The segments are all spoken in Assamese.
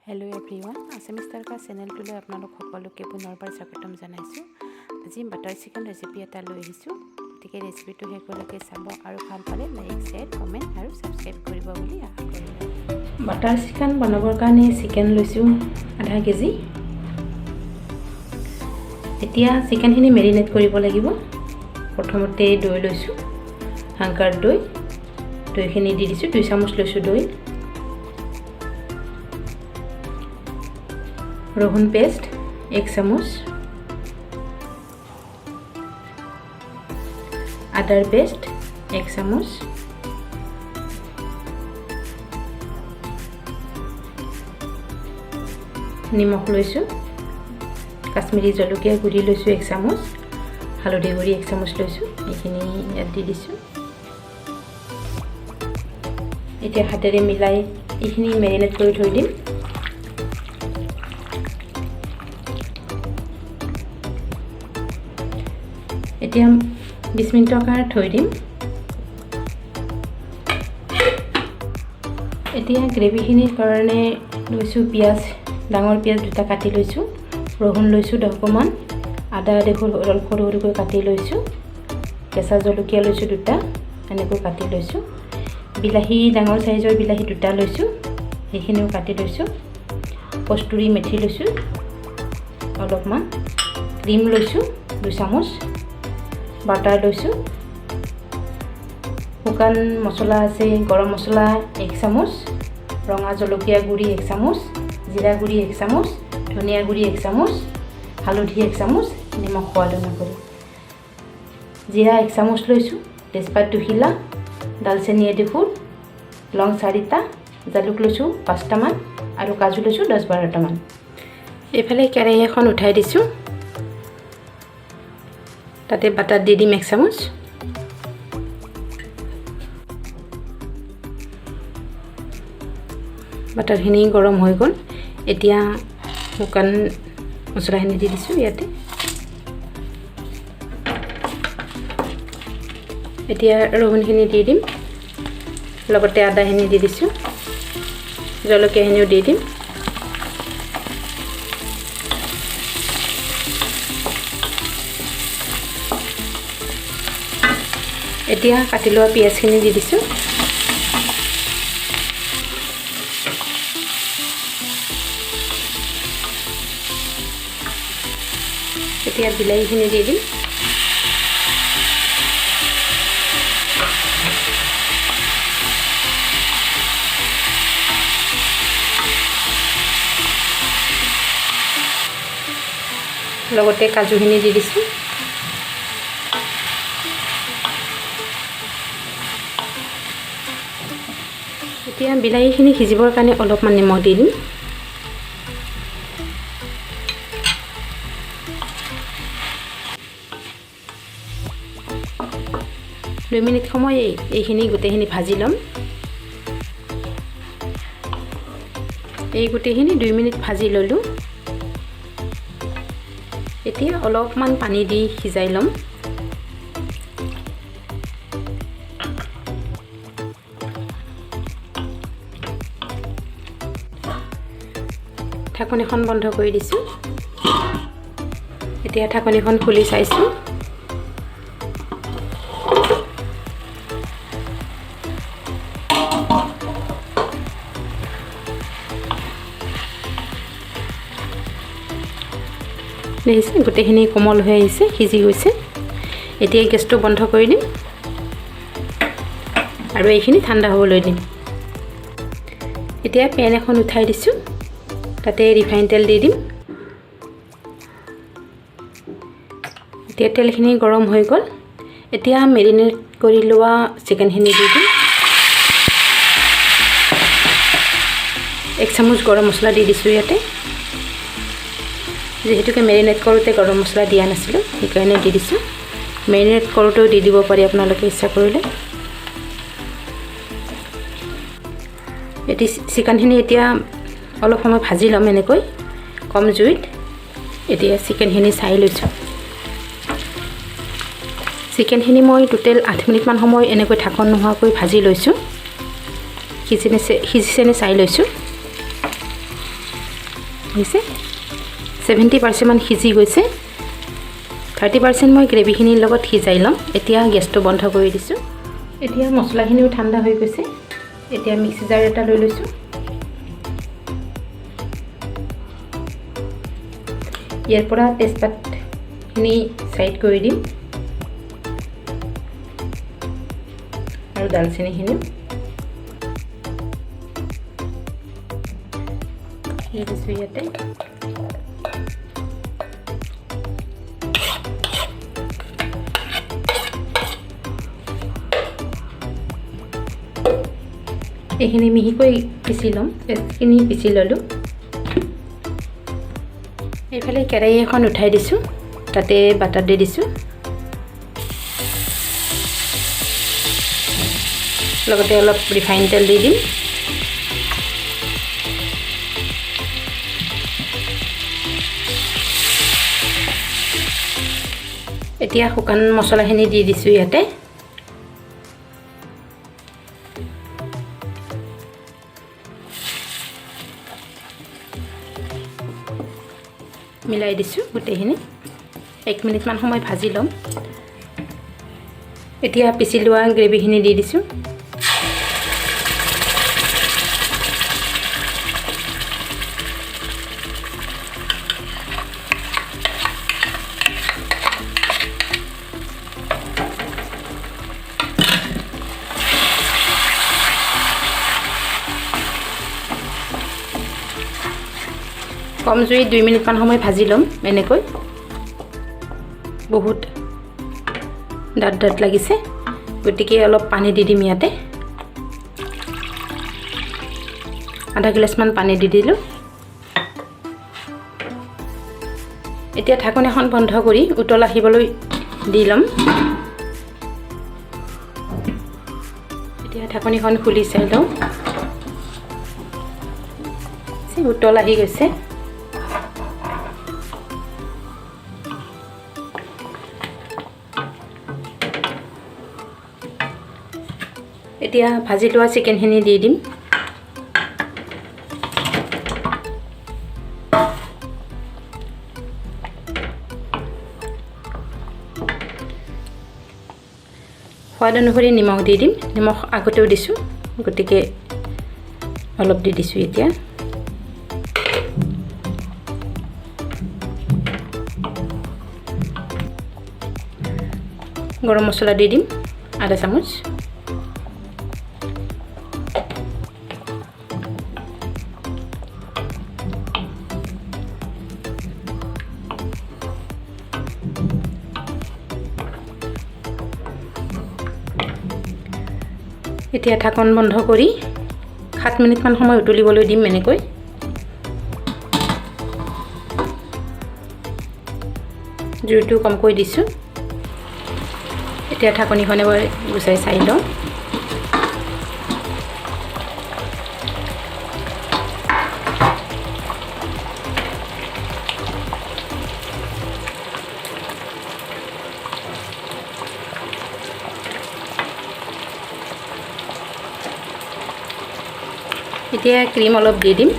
হেল্ল' এভৰিৱান, আছামিজ তাৰকা চেনেলটোলৈ আপোনালোক সকলোকে পুনৰবাৰ স্বাগতম জনাইছোঁ। আজি বাটাৰ চিকেন ৰেচিপি এটা লৈ আহিছোঁ। গতিকে ৰেচিপিটো শেষলৈকে চাব আৰু ভাল পালে লাইক, শ্বেয়াৰ, কমেণ্ট আৰু ছাবস্ক্ৰাইব কৰিব বুলি আশা কৰিলোঁ। বাটাৰ চিকেন বনাবৰ কাৰণে চিকেন লৈছোঁ আধা কেজি। এতিয়া চিকেনখিনি মেৰিনেট কৰিব লাগিব। প্ৰথমতে দৈ লৈছোঁ, হাংকাৰ দৈ। দৈখিনি দি দিছোঁ, 2 চামুচ লৈছোঁ দৈ। ৰহুন পেষ্ট 1 চামুচ, আদাৰ পেষ্ট 1 চামুচ, নিমখ লৈছোঁ, কাশ্মীৰী জলকীয়া গুড়ি লৈছোঁ 1 চামুচ, হালধি গুড়ি 1 চামুচ লৈছোঁ। এইখিনি ইয়াত দি দিছোঁ। এতিয়া হাতেৰে মিলাই এইখিনি মেৰিনেট কৰি থৈ দিম। এতিয়া 20 মিনিটৰ কাৰণে থৈ দিম। এতিয়া গ্ৰেভিখিনিৰ কাৰণে লৈছোঁ পিঁয়াজ, ডাঙৰ পিঁয়াজ দুটা কাটি লৈছোঁ, ৰহুন লৈছোঁ 10 কোমান, আদা দেখোঁ অলপ সৰু সৰুকৈ কাটি লৈছোঁ, কেঁচা জলকীয়া লৈছোঁ দুটা, এনেকৈ কাটি লৈছোঁ, বিলাহী, ডাঙৰ চাইজৰ বিলাহী দুটা লৈছোঁ, সেইখিনিও কাটি লৈছোঁ, কস্তুৰী মেথি লৈছোঁ অলপমান, ক্ৰীম লৈছোঁ 2 চামুচ, বাটাৰ লৈছোঁ, শুকান মছলা আছে, গৰম মছলা 1 চামুচ, ৰঙা জলকীয়া গুড়ি 1 চামুচ, জিৰা গুড়ি 1 চামুচ, ধনিয়া গুড়ি 1 চামুচ, হালধি 1 চামুচ, নিমখ সোৱাদ অনুসৰি, জিৰা 1 চামুচ লৈছোঁ, তেজপাত দুখিলা, ডালচেনি এডোখৰ, লং চাৰিটা, জালুক লৈছোঁ পাঁচটামান আৰু কাজু লৈছোঁ 10-12টামান। এইফালে কেৰাহী এখন উঠাই দিছোঁ। তাতে বাটাৰ দি দিম 1 চামুচ। বাটাৰখিনি গৰম হৈ গ'ল। এতিয়া শুকান মছলাখিনি দি দিছোঁ ইয়াতে। এতিয়া ৰহুনখিনি দি দিম, লগতে আদাখিনি দি দিছোঁ, জলকীয়াখিনিও দি দিম। এতিয়া কাটি লোৱা পিঁয়াজখিনি দি দিছোঁ। এতিয়া বিলাহীখিনি দি দিম। লগতে কাজুখিনি দি দিছোঁ। এতিয়া বিলাহীখিনি সিজিবৰ কাৰণে অলপমান নিমখ দি দিম। 2 মিনিট সময় এইখিনি গোটেইখিনি ভাজি ল'ম। এই গোটেইখিনি 2 মিনিট ভাজি ল'লোঁ। এতিয়া অলপমান পানী দি সিজাই ল'ম। ঢাকনিখন বন্ধ কৰি দিছোঁ। এতিয়া ঢাকনিখন খুলি চাইছোঁ। দেখিছে, গোটেইখিনি কোমল হৈ আহিছে, সিজি গৈছে। এতিয়া গেছটো বন্ধ কৰি দিম আৰু এইখিনি ঠাণ্ডা হ'বলৈ দিম। এতিয়া পেন এখন উঠাই দিছোঁ। তাতে ৰিফাইন তেল দি দিম। এতিয়া তেলখিনি গৰম হৈ গ'ল। এতিয়া মেৰিনেট কৰি লোৱা চিকেনখিনি দি দিম। 1 চামুচ গৰম মছলা দি দিছোঁ ইয়াতে। যিহেতুকে মেৰিনেট কৰোঁতে গৰম মছলা দিয়া নাছিলোঁ, সেইকাৰণে দি দিছোঁ। মেৰিনেট কৰোঁতেও দি দিব পাৰি আপোনালোকে ইচ্ছা কৰিলে। এতিয়া চিকেনখিনি এতিয়া অলপ সময় ভাজি ল'ম এনেকৈ কম জুইত। এতিয়া চিকেনখিনি চাই লৈছোঁ। চিকেনখিনি মই টোটেল 8 মিনিটমান সময় এনেকৈ ঢাকন নোহোৱাকৈ ভাজি লৈছোঁ। সিজিছেনে চাই লৈছোঁ। হৈছে, 70%মান সিজি গৈছে। 30% মই গ্ৰেভিখিনিৰ লগত সিজাই ল'ম। এতিয়া গেছটো বন্ধ কৰি দিছোঁ। এতিয়া মছলাখিনিও ঠাণ্ডা হৈ গৈছে। এতিয়া মিক্সি জাৰ এটা লৈ লৈছোঁ। ইয়াৰ পৰা তেজপাতখিনি ছাইড কৰি দিম আৰু দালচেনিখিনিও দি দিছোঁ ইয়াতে। এইখিনি মিহিকৈ পিচি ল'ম। পেষ্টখিনি পিচি ল'লোঁ। এইফালে কেৰাহী এখন উঠাই দিছোঁ, তাতে বাটাৰ দি দিছোঁ, লগতে অলপ ৰিফাইন তেল দি দিম। এতিয়া শুকান মছলাখিনি দি দিছোঁ ইয়াতে। মিলাই দিছোঁ গোটেইখিনি। 1 মিনিটমান সময় ভাজি ল'ম। এতিয়া পিচি লোৱা গ্ৰেভিখিনি দি দিছোঁ। কম জুইত 2 মিনিটমান সময় ভাজি ল'ম এনেকৈ। বহুত ডাঠ ডাঠ লাগিছে, গতিকে অলপ পানী দি দিম ইয়াতে। আধা গিলাচমান পানী দি দিলোঁ। এতিয়া ঢাকোন এখন বন্ধ কৰি উতল আহিবলৈ দি ল'ম। এতিয়া ঢাকনিখন খুলি চাই লওঁ। উতল আহি গৈছে। এতিয়া ভাজি লোৱা চিকেনখিনি দি দিম। সোৱাদ অনুসৰি নিমখ দি দিম। নিমখ আগতেও দিছোঁ, গতিকে অলপ দি দিছোঁ এতিয়া। গৰম মছলা দি দিম আধা চামুচ। এতিয়া ঢাকন বন্ধ কৰি 7 মিনিটমান সময় উতলিবলৈ দিম এনেকৈ। জুইটো কমকৈ দিছোঁ। এতিয়া ঢাকনিখন এবাৰ গুচাই চাই লওঁ। এতিয়া ক্ৰীম অলপ দি দিম।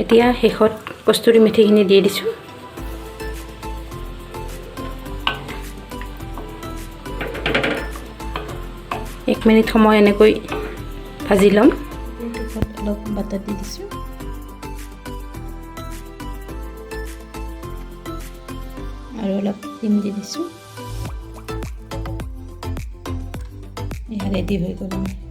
এতিয়া শেষত কস্তুৰী মেথিখিনি দি দিছোঁ। 1 মিনিট সময় এনেকৈ ভাজি ল'ম। অলপ বাটাৰ দি দিছোঁ। আৰু অলপ ক্ৰীম দি দিছোঁ। এয়া ৰেডি হৈ গ'ল আমাৰ।